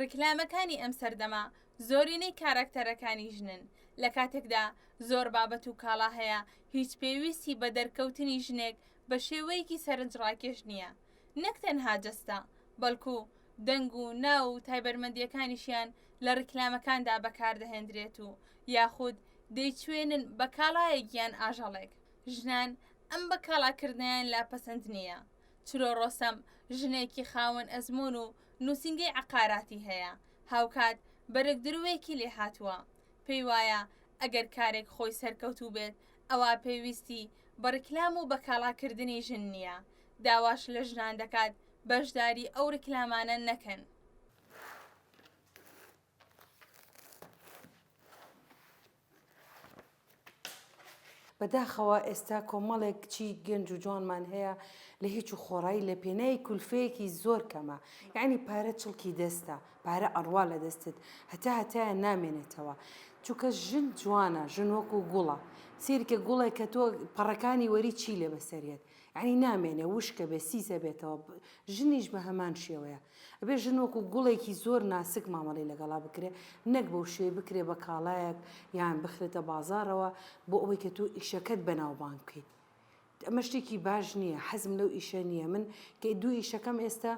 ڕیکلامەکانی ئەم سەردەمە زۆرینەی کاراکتەرەکانی ژنن، لە کاتێکدا زۆر بابەت و کاڵا هەیە هیچ پێویستی بە دەرکەوتنی ژنێک بە شێوەیەکی سەرنجڕاکێش نییە، نەک تەنها جەستە، بەڵکو دەنگ و ناو و تایبەتمەندییەکانیشیان لە ڕیکلامەکاندا بەکاردەهێندرێت و یاخود دەیچوێنن بە کاڵایەک یان ئاژەڵێک. ژنان ئەم بەکاڵاکردنەیان لا پەسەند نییە. چرۆ ڕۆسەم ژنێکی خاوەن ئەزموون و نووسینگەی عەقاراتی هەیە، هاوکات بەرگدرووێکی لێهاتووە، پێی وایە ئەگەر کارێک خۆی سەرکەوتوو بێت ئەوا پێویستی بە ڕیکلام و بەکاڵاکردنی ژن نییە، داواش لە ژنان دەکات بەشداری ئەو ڕیکلامانە نەکەن. بەداخەوە ئێستا کۆمەڵێک کچی گەنج و جوانمان هەیە لە هیچ و خۆڕایی لە پێناوی کولفەیەکی زۆر کەمە یعنی پارە چڵکی دەستە پارە ئەڕوا لە دەستت هەتا هەتایە نامێنێتەوە چونکە ژن جوانە ژن وەکو گوڵە سیرکە گوڵێک کە تۆ پەڕەکانی وەری چی لێ بەسەریەت یعنی نامێنێ وشکە بێ سیسە بێتەوە ژنیش بە هەمان شێوەیە ئەبێ ژن وەکو گوڵێکی زۆر ناسک مامەڵەی لەگەڵا بکرێ نەک بەو شێوەی بکرێ بە کاڵایەک یان بخرێتە بازاڕەوە بۆ ئەوەی کە تۆ ئیشەکەت بەناوبانگ بکەیت ئەمە شتێکی باش نییە حەزم لەو ئیشە نییە من کە دوو ئیشەکەم ئێستا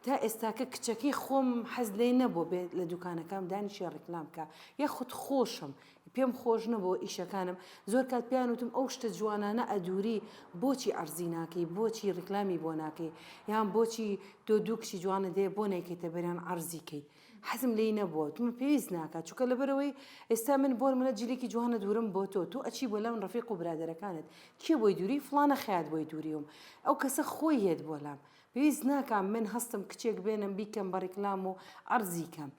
تا ئێستاکە کچەکەی خۆم حەز لێ نەبوو بێت لە دوکانەکەم دانیشێ ڕیکلام بکە یاخود خۆشم پێم خۆش نەبوو ئیشەکانم زۆر کات پێیان وتم ئەو شتە جوانانە ئەدووری بۆچی عەرزی ناکەی بۆچی ڕیکلامی بۆ ناکەی یان بۆچی تۆ دوو کچی جوانت هەیە بۆ نایکەیتە بەریان عەرزی کەیت حەزم لێی نەبووە وتم پێویست ناکات چونکە لەبەرئەوەی ئێستا من بۆ نمونە جلێکی جوان ئەدوورم بۆ تۆ تۆ ئەچی بۆ لام ڕەفیق و برادەرەکانت کێ بۆی دووری فڵانە خەیات بۆی دووریوم ئەو کەسە خۆی یەت بۆ لام پێویست ناکا من هەستم کچێک بێنم بیکەم بە ڕیکلام و عەرزی کەم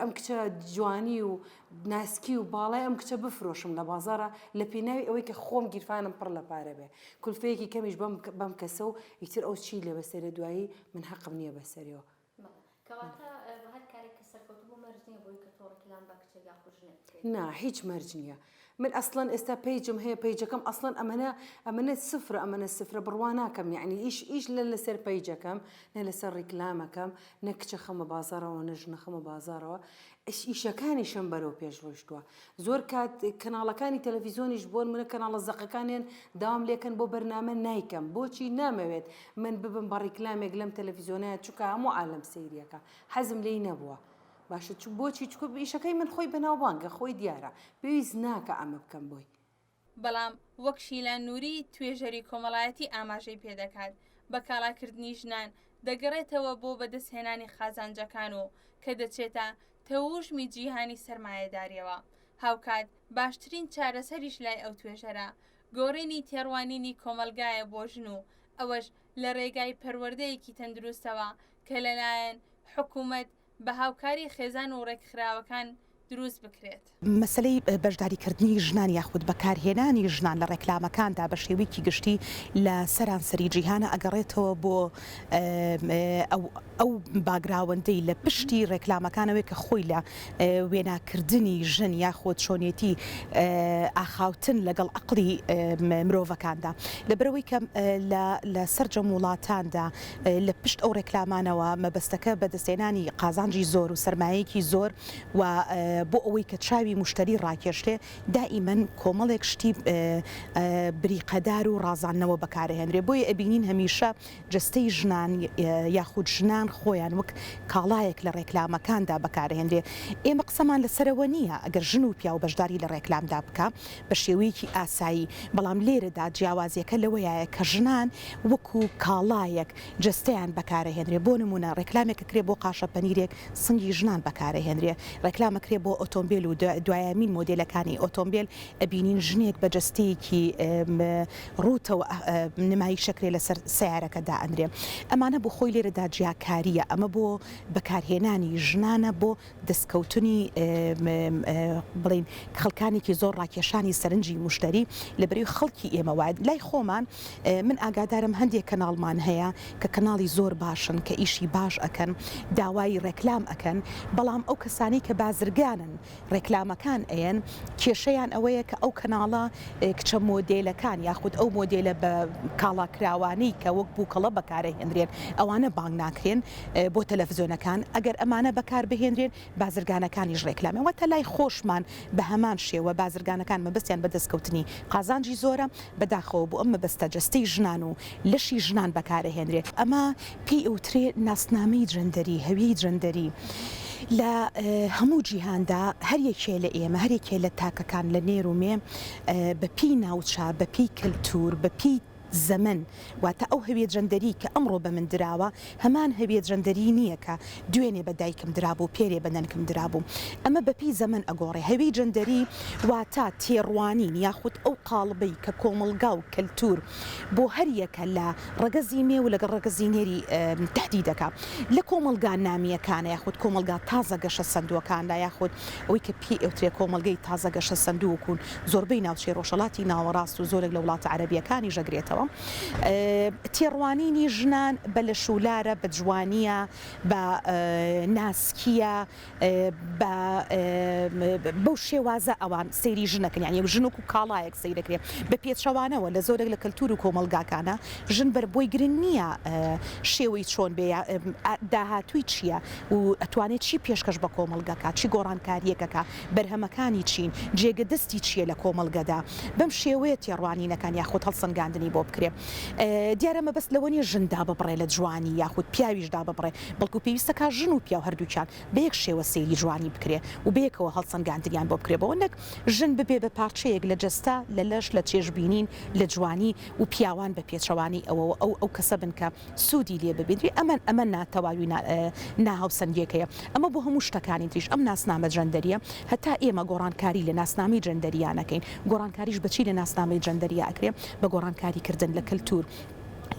ئەم کچە جوانی و ناسکی و باڵای ئەم کچە بفرۆشم لە بازاڕا لە پێناوی ئەوەی کە خۆم گیرفانم پڕ لە پارە بێ کولفەیەکی کەمیش بەم بەم کەسە و ئیتر ئەو چی لێ بەسەرێ دوایی من هەقم نییە بەسەریەوە. بەڵێ کەواتە هەر کارێک کە سەرکەوتوو بوو مەرج نییە بۆی کە تۆ ڕیکلام بە کچێک یاخود ژنێک بکەیت؟ نا هیچ مەرج نییە من ئەسڵەن ئێستا پەیجم هەیە پەیجەکەم ئەسڵەن ئەمەنە ئەمەنە سفرە ئەمەنە سفرە بڕوا ناکەم یەعنی ئیش ئیش لە لەسەر پەیجەکەم نە لەسەر ڕیکلامەکەم نە کچە خەمە بازاڕەوە نە ژنە خەمە بازاڕەوە ئیش ئیشەکانیشم بەرەو پێش ڕۆیشتووە زۆر کات کەناڵەکانی تەلەفیزۆنیش بۆن منە کەناڵە زەقەکانیان داوام لێکەن بۆ بەرنامە نایکەم بۆچی نامەوێت من ببم بە ڕیکلامێک لەم تەلەفیزۆنە چونکە هەموو عالەم سەیریەکە حەزم لێی نەبووە باشە چ بۆچی چکە ئیشەکەی من خۆی بەناوبانگە خۆی دیارە پێویست ناکە ئەمە بکەم بۆی. بەڵام وەک شیلان نوری توێژەری کۆمەڵایەتی ئاماژەی پێدەکات، بەکاڵاکردنی ژنان دەگەڕێتەوە بۆ بەدەستهێنانی قازانجەکان و کە دەچێتە تەوژمی جیهانی سەرمایەداریەوە، هاوکات باشترین چارەسەریش لای ئەو توێژەرە گۆڕینی تێڕوانینی کۆمەڵگایە بۆ ژن و ئەوەش لە رێگای پەروەردەیەکی تەندروستەوە کە لەلایەن حکومەت بە هاوکاری خێزان و ڕێکخراوەکان دروست بکرێت. مەسەلەی بەشداریکردنی ژنان یاخود بەکارهێنانی ژنان لە ڕێکلامەکاندا بە شێوەیەکی گشتی لە سەرانسەری جیهانە ئەگەڕێتەوە بۆ ئەو باگراوەندەی لە پشتی ڕێکلامەکانەوەی کە خۆی لە وێناکردنی ژن یاخود چۆنیەتی ئاخاوتن لەگەڵ عەقڵی مرۆڤەکاندا لەبەرئەوەی کە لە سەرجەم وڵاتاندا لە پشت ئەو ڕێکلامانەوە مەبەستەکە بەدەستهێنانی قازانجی زۆر و سەرمایەیەکی زۆر و بۆ ئەوەی کە چاوی موشتەری ڕاکێشرێ دائیمەن کۆمەڵێک شتی بریقەدار و ڕازاندنەوە بەکارئەهێنرێ بۆیە ئەبینین هەمیشە جەستەی ژنان یاخود ژنان خۆیان وەک کاڵایەک لە ڕێکلامەکاندا بەکارئەهێنرێ ئێمە قسەمان لەسەرەوە نییە ئەگەر ژن و پیاو بەشداری لە ڕێکلامدا بکا بە شێوەیەکی ئاسایی بەڵام لێرەدا جیاوازیەکە لەوەیایە کە ژنان وەکو کاڵایەک جەستەیان بەکارەهێنرێ بۆ نمونە ڕێکلامێک ئەکرێ بۆ قاشە پەنیرێک سنگی ژنان بەکارەهێنرێ ڕێکلام ئەکرێ بۆ ئۆتۆمبێل و دوایەمین مۆدێلەکانی ئۆتۆمبێل ئەبینین ژنێک بە جەستەیەکی ڕووتەوە نمایش ئەکرێ لەسەر سەیارەکە دائەنرێ ئەمانە بۆ خۆی لێرەدا جیاکاریە ئەمە بۆ بەکارهێنانی ژنانە بۆ دەستکەوتنی بڵێین خەڵکانێکی زۆر ڕاکێشانی سەرنجی موشتەری لەبەرەی خەڵکی ئێمە وایە لای خۆمان من ئاگادارم هەندێک کەناڵمان هەیە کە کەناڵی زۆر باشن کە ئیشی باش ئەکەن داوای ڕێکلام ئەکەن بەڵام ئەو کەسانی کە بازرگان. بازرگانن ڕێکلامەکان ئەیەن کێشەیان ئەوەیە کە ئەو کەناڵە کچە مۆدێلەکان یاخود ئەو مۆدێلە بە کاڵاکراوانەی کە وەک بووکەڵە بەکارەهێنرێن ئەوانە بانگ ناکرێن بۆ تەلەفزیۆنەکان ئەگەر ئەمانە بەکار بهێنرێن بازرگانەکانیش ڕێکلامیان واتە لای خۆشمان بە هەمان شێوە بازرگانەکان مەبەستیان بە دەستکەوتنی قازانجی زۆرە بەداخەوە بۆ ئەم مەبەستە جەستەی ژنان و لەشی ژنان بەکارەهێنرێ ئەمە پێی ئەوترێ ناسنامەی جەندەری، هەویەی جەندەری. لە هەموو جیهاندا هەر یەکێ لە ئێمە، هەر یەکێ لە تاکەکان لە نێر و مێ بە پێی ناوچە، بە پێی کەلتوور، بە پێی زەمەن، واتە ئەو هەویە جەندەری کە ئەمڕۆ بە من دراوە، هەمان هەویە جەندەری نییە کە دوێنێ بە دایکم درابوو، پێرێ بە نەنکم درابوو. ئەمە بە پێی زەمەن ئەگۆڕێ. هەویەی جەندەری واتە تێڕوانین یاخود ئەو قاڵبەی کە کۆمەڵگا و کەلتوور بۆ هەر یەکە لە ڕەگەزی مێ و لەگەڵ ڕەگەزی نێری تەهدید دەکا لە کۆمەڵگا نامییەکانە یاخود کۆمەڵگا تازە گەشە سەندووەکاندا یاخود ئەوەی کە پێی ئەوترێ کۆمەڵگەی تازە گەشە سەندوو وەکوو زۆربەی ناوچەی ڕۆژهەڵاتی ناوەڕاست و زۆرێک لە وڵاتە عەرەبییەکانیش ئەگرێتەوە تێڕوانینی ژنان بە لەشولارە بە جوانییە بە ناسکییە بە بەو شێوازە ئەوان سەیری ژن ئەکەن یانی ژن وەکو کاڵایەک سەیر ئەکرێ بە پێچەوانەوە لە زۆرێک لە کەلتور و کۆمەڵگاکانە ژن بەر بۆی گرنگ نییە شێوەی چۆن بێ یا داهاتووی چییە و ئەتوانێت چی پێشکەش بە کۆمەڵگە کا چی گۆڕانکارییەک ئەکا بەرهەمەکانی چین جێگە دەستی چییە لە کۆمەڵگەدا بەم شێوەیە تێڕوانینەکان یاخود هەڵسەنگاندنی بۆ بکرێ دیارە مەبەست لەوە نییە ژن داببڕێ لە جوانی یاخود پیاویش داببڕێ بەڵکو پێویستە کا ژن و پیاو هەردووکیان بە یەک شێوە سەیری جوانی بکرێ و بەیەکەوە هەڵسەنگاندنیان بۆ بکرێ بەوە نەک ژن ببێ بە پارچەیەک لە جەستە، لە لەش، لە چێژبینین، لە جوانی و پیاوان بە پێچەوانەی ئەوەوە ئەو ئەو کەسە بن کە سوودی لێ ببینرێ ئەمە ئەمە ناتەواوی نا ناهاوسەنگیەکەیە ئەمە بۆ هەموو شتەکانی تریش ئەم ناسنامە جەندەریە هەتا ئێمە گۆڕانکاری لە ناسنامەی جەندەریا نەکەین گۆڕانکاریش بە چی لە ناسنامەی جەندەریا ئەکرێ بە گۆڕانکاری کردن لە کەلتور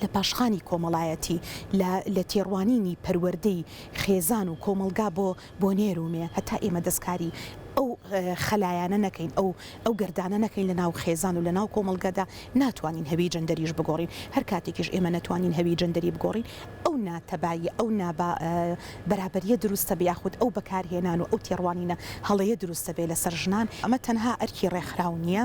لە پاشخانی کۆمەڵایەتی، لە لە تێڕوانینی پەروەردەی خێزان و کۆمەڵگا بۆ بۆ نێر و مێ، هەتا ئێمە دەستکاری ئەو خەلایانە نەکەین، ئەو ئەو گەردانە نەکەین لە ناو خێزان و لە ناو کۆمەڵگەدا، ناتوانین هەوی جەندەریش بگۆڕین. هەر کاتێکیش ئێمە نەتوانین هەوی جەندەری بگۆڕین، ئەو ناتەباییە، ئەو نابا بەرابەرییە دروست دەبێ یاخود ئەو بەکارهێنان و ئەو تێڕوانینە هەڵەیە دروست دەبێ لەسەر ژنان. ئەمە تەنها ئەرکی ڕێکخراو نییە،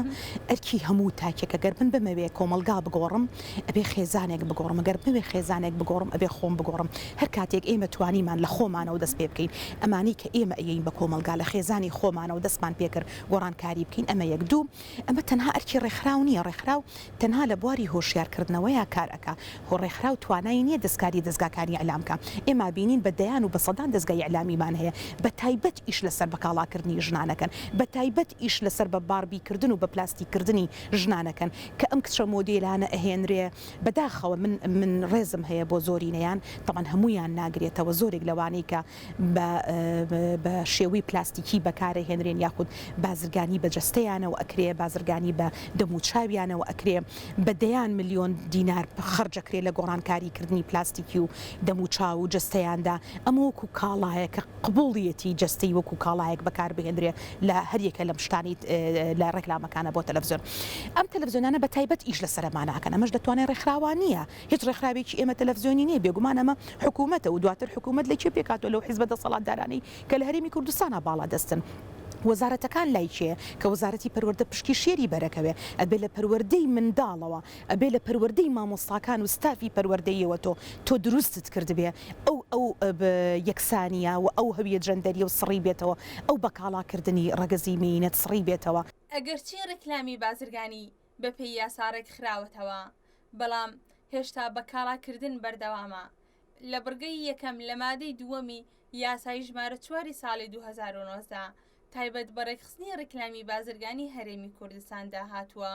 ئەرکی هەموو تاکێکە. گەر من بمەوێ کۆمەڵگا بگۆڕم، ئەبێ خێزانێک بگۆڕم، گەر بمەوێ خێزانێک بگۆڕم، ئەبێ خۆم بگۆڕم. هەر کاتێک ئێمە توانیمان لە خۆمانەوە دەست پێ بکەین، ئەمانەی کە ئێمە ئەیەین بە کۆمەڵگا لە خێزانی خۆمانەوە دەستمان پێ کرد گۆڕانکاری بکەین، ئەمە یەک. دوو، ئەمە تەنها ئەرکی ڕێکخراو نییە، ڕێکخراو تەنها لە بواری هۆشیارکردنەوەیا کار ئەکا، خۆ ڕێکخراو توانای نییە دەستکاری دەزگاکانی ئیعلام بکا، ئێمە بینین بە دەیان و بە سەدان دەزگای ئیعلامیمان هەیە بە تایبەت ئیش لەسەر بە کاڵاکردنی ژنان ئەکەن، بە تایبەت ئیش لەسەر بە باربی کردن و بە پلاستیک کردنی ژنان ئەکەن کە ئەم کچە مۆدێلانە ئەهێنرێ، بەداخەوە من من ڕێزم هەیە بۆ زۆرینەیان، تەبعەن هەموویان ناگرێتەوە، زۆرێک لەوانەی کە بە بە شێوەی پلاستیکی بەکارئەهێنرێن یاخود بازرگانی بە جەستەیانەوە ئەکرێ، بازرگانی بە دەم و چاویانەوە ئەکرێ، بە دەیان ملیۆن دینار خەرج ئەکرێ لە گۆڕانکاری کردنی پلاستیکی و دەم و چاو و جەستەیاندا، ئەمە وەکو کاڵایەک کە قبوڵیەتی جەستەی وەکو کاڵایەک بەکاربهێنرێ لە هەریەکە لەم شتانەی لە ڕێکلامەکانە بۆ تەلەفزیۆن. ئەم تەلەفزیۆنانە بە تایبەت ئیش لەسەر ئەمانە ئەکەن، ئەمەش لە توانای ڕێکخراوان نییە. هیچ ڕێکخراوێکی ئێمە تەلەفزیۆنی نییە، بێگومان ئەمە حکوومەتە و دواتر حکوومەت لە کێ پێکهاتووە؟ لەو حیزبە دەسەڵاتدارانەی کە لە هەرێمی کوردستانا باڵادەستن. وەزارەتەکان لای کێیە؟ کە وەزارەتی پەروەردە پشکی شێری بەرەکەوێ، ئەبێ لە پەروەردەی منداڵەوە، ئەبێ لە پەروەردەی مامۆستاکان و ستافی پەروەردەییەوە تۆ تۆ دروستت کردبێ ئەو ئەو یەکسانییە و ئەو هەویە جەندەرییە و سڕی بێتەوە، ئەو بەکاڵاکردنی ڕەگەزی مێینەت سڕی بێتەوە. ئەگەرچی ڕیکلامی بازرگانی بەپێی یاسا ڕێکخراوەتەوە، بەڵام هێشتا بە کاڵاکردن بەردەوامە. لە بڕگەی یەکەم لە مادەی دووەمی یاسای ژمارە چواری ساڵی 2019 تایبەت بە ڕێکخستنی ڕیکلامی بازرگانی هەرێمی کوردستاندا هاتووە،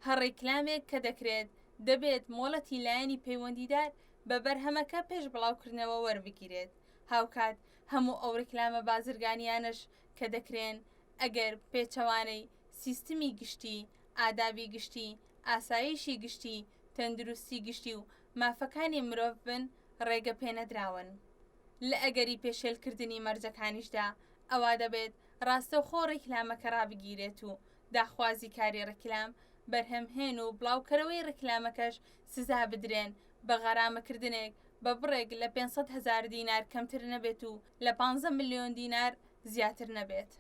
هەر ڕیکلامێک کە دەکرێت دەبێت مۆڵەتی لایەنی پەیوەندیدار بە بەرهەمەکە پێش بڵاوکردنەوە وەربگیرێت، هاوکات هەموو ئەو ڕیکلامە بازرگانیانەش کە دەکرێن ئەگەر پێچەوانەی سیستمی گشتی، ئادابی گشتی، ئاسایشی گشتی، تەندروستی گشتی و مافەکانی مرۆڤ بن ڕێگە پێنەدراون. لە ئەگەری پێشێلکردنی مەرجەکانیشدا ئەوا دەبێت ڕاستەوخۆ ڕیکلامەکە ڕابگیرێت و داخوازیکاری ڕیکلام، بەرهەمهێن و بڵاوکەرەوەی ڕیکلامەکەش سزا بدرێن بە غەرامەکردنێک بە بڕێک لە 500 هەزار دینار کەمتر نەبێت و لە 15 ملیۆن دینار زیاتر نەبێت.